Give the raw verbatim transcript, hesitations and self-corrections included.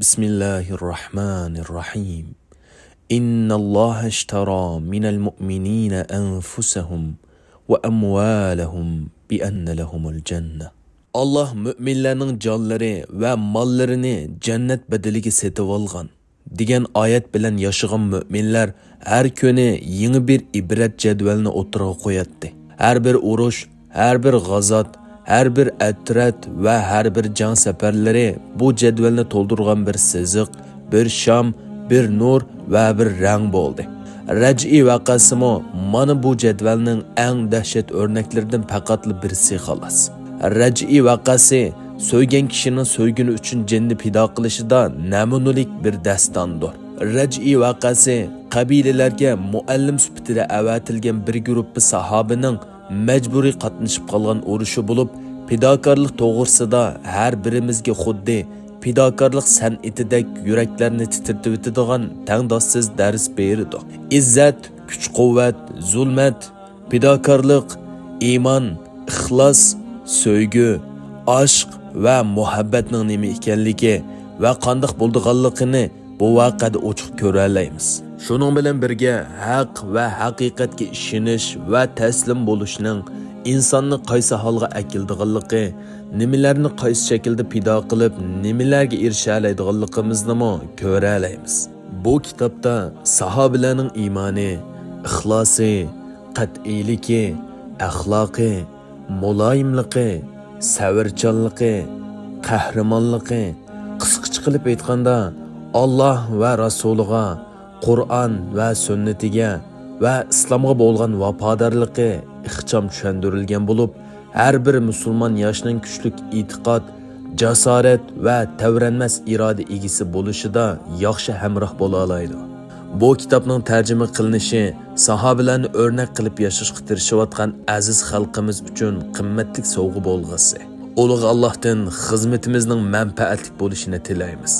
بسم الله الرحمن الرحيم. إن الله اشترى من المؤمنين أنفسهم وأموالهم بأن لهم الجنة. ئاللاھ مۆمىنلەرنىڭ جانلىرى ۋە ماللىرىنى جەننەت بەدىلىگە سېتىۋالغان، دېگەن ئايەت بىلەن ياشىغان مۆمىنلەر ھەر كۈنى يېڭى بىر ئىبرەت جەدۋەلنى ئوتتۇرىغا قوياتتى. ھەر بىر ئۇرۇش، ھەر بىر غازات، ھەر بىر ئەترەت ۋە ھەر بىر جەڭ سەپەرلىرى بۇ جەدۋەلنى تولدۇرغان بىر سىزىق، بىر شام، بىر نۇر ۋە بىر رەڭ بولدى. رەجئى ۋەقەسىمۇ مانا بۇ جەدۋەلنىڭ ئەڭ دەھشەت ئۆرنەكلىرىدىن پەقەتلا بىرسى خالاس. رەجئى ۋەقەسى سۆيگەن كىشىنىڭ سۆيگىنى ئۈچۈن جېنىنى پىدا قىلىشىدا نەمۇنىلىك بىر داستاندۇر. رەجئى ۋەقەسى قەبىلىلەرگە مۇئەللىم سۈپىتىدە ئەۋەتىلگەن بىر گۇرۇپپا ساھابىنىڭ مەجبۇرىي قاتنىشىپ قالغان ئۇرۇشى بولۇپ، پىداكارلىق توغرىسىدا ھەر بىرىمىزگە خۇددى پىداكارلىق سەنئىتىدەك يۈرەكلەرنى تىترىتىۋېتىدىغان تەڭداشسىز دەرس بېرىدۇ. ئىززەت، كۈچ-قۇۋۋەت، زۇلمەت، پىداكارلىق، ئىمان، ئىخلاس، سۆيگۈ، ئاشق ۋە مۇھەببەتنىڭ نېمە ئىكەنلىكى ۋە قانداق بولىدىغانلىقىنى بۇ ۋەقەدە ئوچۇق كۆرەلەيمىز. شۇنىڭ بىلەن بىرگە، ھەق ۋە ھەقىقەتكە ئىشىنىش ۋە تەسلىم بولۇشنىڭ ئىنساننى قايسى ھالغا ئەكېلىدىغانلىقى، نېمىلەرنى قايسى شەكىلدە پىدا قىلىپ، نېمىلەرگە ئېرىشەلەيدىغانلىقىمىزنىمۇ كۆرەلەيمىز. بۇ كىتابتا ساھابىلەرنىڭ ئىمانى، ئىخلاسى، قەتئىيلىكى، ئەخلاقى، مۇلايىملىقى، سەۋرچانلىقى، قەھرىمانلىقى، قىسقىچە قىلىپ ئېيتقاندا، ئاللاھ ۋە رەسۇلىغا، قۇرئان ۋە سۈننىتىگە ۋە ئىسلامغا بولغان ۋاپادارلىقى ئىخچام چۈشەندۈرۈلگەن بولۇپ، ھەر بىر مۇسۇلمان ياشنىڭ كۈچلۈك ئېتىقاد، جاسارەت ۋە تەۋرەنمەس ئىرادە ئىگىسى بولۇشىدا ياخشى ھەمراھ بولالايدۇ. بۇ كىتابنىڭ تەرجىمە قىلىنىشى ساھابىلەرنى ئۆرنەك قىلىپ ياشاشقا تىرىشىۋاتقان ئەزىز خەلقىمىز ئۈچۈن قىممەتلىك سوۋغا بولغۇسى. ئۇلۇغ ئاللاھتىن خىزمىتىمىزنىڭ مەنپەئەتلىك بولۇشىنى تىلەيمىز.